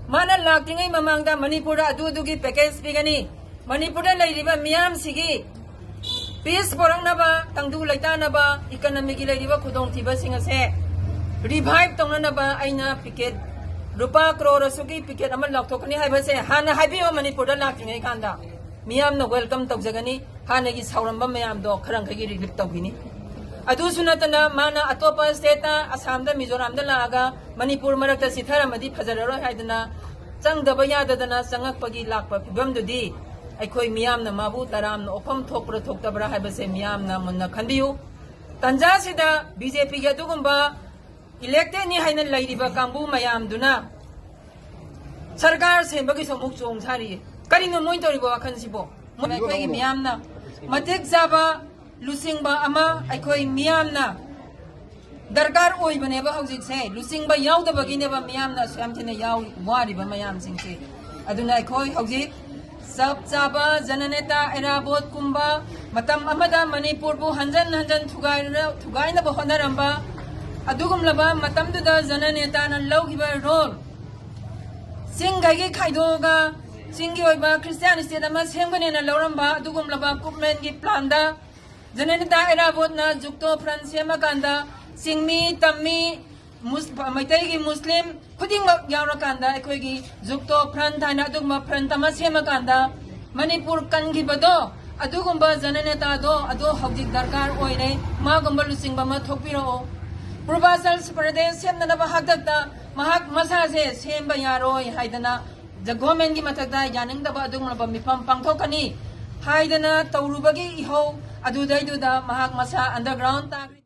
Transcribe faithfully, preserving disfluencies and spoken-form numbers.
ꯃꯥꯅ ꯂꯥꯛꯇ꯭ꯔꯤꯉꯩ ꯃꯃꯥꯡꯗ ꯃꯅꯤꯄꯨꯔꯗ ꯑꯗꯨ ꯑꯗꯨꯒꯤ ꯄꯦꯀꯦꯖ ꯄꯤꯒꯅꯤ꯫ ꯃꯅꯤꯄꯨꯔꯗ ꯂꯩꯔꯤꯕ ꯃꯤꯌꯥꯝꯁꯤꯒꯤ ꯄꯤꯁ ꯄꯣꯔꯛꯅꯕ, ꯇꯪꯗꯨ ꯂꯩꯇꯥꯅꯕ, ꯏꯀꯅꯃꯤꯒꯤ ꯂꯩꯔꯤꯕ ꯈꯨꯗꯣꯡꯊꯤꯕꯁꯤꯡ ꯑꯁꯦ ꯔꯤꯚꯥꯏꯚ ꯇꯧꯅꯅꯕ ꯑꯩꯅ ꯄꯤꯀꯦꯠ ꯂꯨꯄꯥ ꯀ꯭ꯔꯣꯔ ꯑꯁꯨꯛꯀꯤ ꯄꯤꯀꯦꯠ ꯑꯃ ꯂꯥꯎꯊꯣꯛꯀꯅꯤ ꯍꯥꯏꯕꯁꯦ ꯍꯥꯟꯅ ꯍꯥꯏꯕꯤꯌꯣ꯫ ꯃꯅꯤꯄꯨꯔꯗ ꯂꯥꯛꯇ꯭ꯔꯤꯉꯩ ꯀꯥꯟꯗ ꯃꯤꯌꯥꯝꯅ ꯋꯦꯜꯀꯝ ꯇꯧꯖꯒꯅꯤ꯫ ꯍꯥꯟꯅꯒꯤ ꯁꯥꯎꯔꯝꯕ ꯃꯌꯥꯝꯗꯣ ꯈꯔ ꯃꯈꯩꯒꯤ ꯔꯤꯂꯤꯐ ꯇꯧꯈꯤꯅꯤ꯫ ꯑꯗꯨꯁꯨ ꯅꯠꯇꯅ ꯃꯥꯅ ꯑꯇꯣꯞꯄ ꯁ꯭ꯇꯦꯠꯇ, ꯑꯁꯥꯝꯗ, ꯃꯤꯖꯣꯔꯥꯝꯗ ꯂꯥꯛꯑꯒ ꯃꯅꯤꯄꯨꯔ ꯃꯔꯛꯇ ꯆꯤꯊꯔꯝꯃꯗꯤ ꯐꯖꯔꯔꯣꯏ ꯍꯥꯏꯗꯅ ꯆꯪꯗꯕ ꯌꯥꯗꯗꯅ ꯆꯪꯉꯛꯄꯒꯤ ꯂꯥꯛꯄ ꯐꯤꯕꯝꯗꯨꯗꯤ ꯑꯩꯈꯣꯏ ꯃꯤꯌꯥꯝꯅ ꯃꯥꯕꯨ ꯇꯔꯥꯝꯅ ꯑꯣꯛꯐꯝ ꯊꯣꯛꯄ꯭ꯔꯥ ꯊꯣꯛꯇꯕ꯭ꯔꯥ ꯍꯥꯏꯕꯁꯦ ꯃꯤꯌꯥꯝꯅ ꯃꯨꯟꯅ ꯈꯟꯕꯤꯌꯨ꯫ ꯇꯟꯖꯥꯁꯤꯗ ꯕꯤ ꯖꯦ ꯄꯤꯒꯤ ꯑꯗꯨꯒꯨꯝꯕ ꯏꯂꯦꯛꯇꯦꯗꯅꯤ ꯍꯥꯏꯅ ꯂꯩꯔꯤꯕ ꯀꯥꯡꯕꯨ ꯃꯌꯥꯝꯗꯨꯅ ꯁꯔꯀꯥꯔ ꯁꯦꯝꯕꯒꯤꯁꯨ ꯑꯃꯨꯛ ꯆꯣꯡ ꯁꯥꯔꯤꯌꯦ꯫ ꯀꯔꯤꯅꯣ ꯃꯣꯏꯅ ꯇꯧꯔꯤꯕ ꯋꯥꯈꯜꯁꯤꯕꯣ? ꯑꯩꯈꯣꯏꯒꯤ ꯃꯤꯌꯥꯝꯅ ꯃꯇꯤꯛ ꯆꯥꯕ ꯂꯨꯆꯤꯡꯕ ꯑꯃ ꯑꯩꯈꯣꯏ ꯃꯤꯌꯥꯝꯅ ꯗꯔꯀꯥꯔ ꯑꯣꯏꯕꯅꯦꯕ꯫ ꯍꯧꯖꯤꯛꯁꯦ ꯂꯨꯆꯤꯡꯕ ꯌꯥꯎꯗꯕꯒꯤꯅꯦꯕ ꯃꯤꯌꯥꯝꯅ ꯑꯁꯨꯛ ꯌꯥꯝ ꯊꯤꯅ ꯌꯥꯎ-, ꯋꯥꯔꯤꯕ ꯃꯌꯥꯝꯁꯤꯡꯁꯦ꯫ ꯑꯗꯨꯅ ꯑꯩꯈꯣꯏ ꯍꯧꯖꯤꯛ ꯆꯞ ꯆꯥꯕ ꯖꯅꯅꯦꯇꯥ ꯑꯦꯔꯥꯕꯣꯠꯀꯨꯝꯕ, ꯃꯇꯝ ꯑꯃꯗ ꯃꯅꯤꯄꯨꯔꯕꯨ ꯍꯟꯖꯟ ꯍꯟꯖꯟ ꯊꯨꯒꯥꯏꯅ-, ꯊꯨꯒꯥꯏꯅꯕ ꯍꯣꯠꯅꯔꯝꯕ ꯑꯗꯨꯒꯨꯝꯂꯕ ꯃꯇꯝꯗꯨꯗ ꯖꯅꯅꯦꯇꯥꯅ ꯂꯧꯈꯤꯕ ꯔꯣꯜ, ꯆꯤꯡꯈꯩꯒꯤ ꯈꯥꯏꯗꯣꯛꯑꯒ ꯆꯤꯡꯒꯤ ꯑꯣꯏꯕ ꯈ꯭ꯔꯤꯁꯇꯤꯌꯥꯟ ꯁ꯭ꯇꯦꯠ ꯑꯃ ꯁꯦꯝꯒꯅꯦꯅ ꯂꯧꯔꯝꯕ ꯑꯗꯨꯒꯨꯝꯂꯕ ꯀꯨꯞꯃꯦꯟꯒꯤ ꯄ꯭ꯂꯥꯟꯗ ꯖꯅꯅꯦꯇꯥ ꯑꯦꯔꯥꯕꯣꯠꯅ ꯖꯨꯛꯇꯣ ꯐ꯭ꯔꯟ ꯁꯦꯝꯃꯀꯥꯟꯗ ꯆꯤꯡꯃꯤ, ꯇꯝꯃꯤ, ꯃꯨꯁ-, ꯃꯩꯇꯩꯒꯤ, ꯃꯨꯁꯂꯤꯝ ꯈꯨꯗꯤꯡꯃꯛ ꯌꯥꯎꯔꯀꯥꯟꯗ ꯑꯩꯈꯣꯏꯒꯤ ꯖꯨꯛꯇꯣ ꯐ꯭ꯔꯟ ꯍꯥꯏꯅ ꯑꯗꯨꯒꯨꯝꯕ ꯐ꯭ꯔꯟ ꯑꯃ ꯁꯦꯝꯃꯀꯥꯟꯗ ꯃꯅꯤꯄꯨꯔ ꯀꯟꯈꯤꯕꯗꯣ, ꯑꯗꯨꯒꯨꯝꯕ ꯖꯅꯅꯦꯇꯥꯗꯣ ꯑꯗꯣ ꯍꯧꯖꯤꯛ ꯗꯔꯀꯥꯔ ꯑꯣꯏꯔꯦ꯫ ꯃꯥꯒꯨꯝꯕ ꯂꯨꯆꯤꯡꯕ ꯑꯃ ꯊꯣꯛꯄꯤꯔꯛꯑꯣ꯫ ꯄꯨꯔꯕꯥꯆꯜ ꯄ꯭ꯔꯗꯦꯁ ꯁꯦꯝꯅꯅꯕ ꯍꯥꯛꯇꯛꯇ ꯃꯍꯥꯛ ꯃꯁꯥꯁꯦ ꯁꯦꯝꯕ ꯌꯥꯔꯣꯏ ꯍꯥꯏꯗꯅ ꯖ-, ꯒꯣꯔꯃꯦꯟꯒꯤ ꯃꯊꯛꯇ ꯌꯥꯅꯤꯡꯗꯕ ꯑꯗꯨꯒꯨꯝꯂꯕ ꯃꯤꯐꯝ ꯄꯥꯡꯊꯣꯛꯀꯅꯤ ꯍꯥꯏꯗꯅ ꯇꯧꯔꯨꯕꯒꯤ ꯏꯍꯧ ꯑꯗꯨꯗꯩꯗꯨꯗ ꯃꯍꯥꯛ ꯃꯁꯥ ꯑꯟꯗꯔꯒ꯭ꯔꯥꯎꯟ ꯇꯥꯈ꯭ꯔꯦ꯫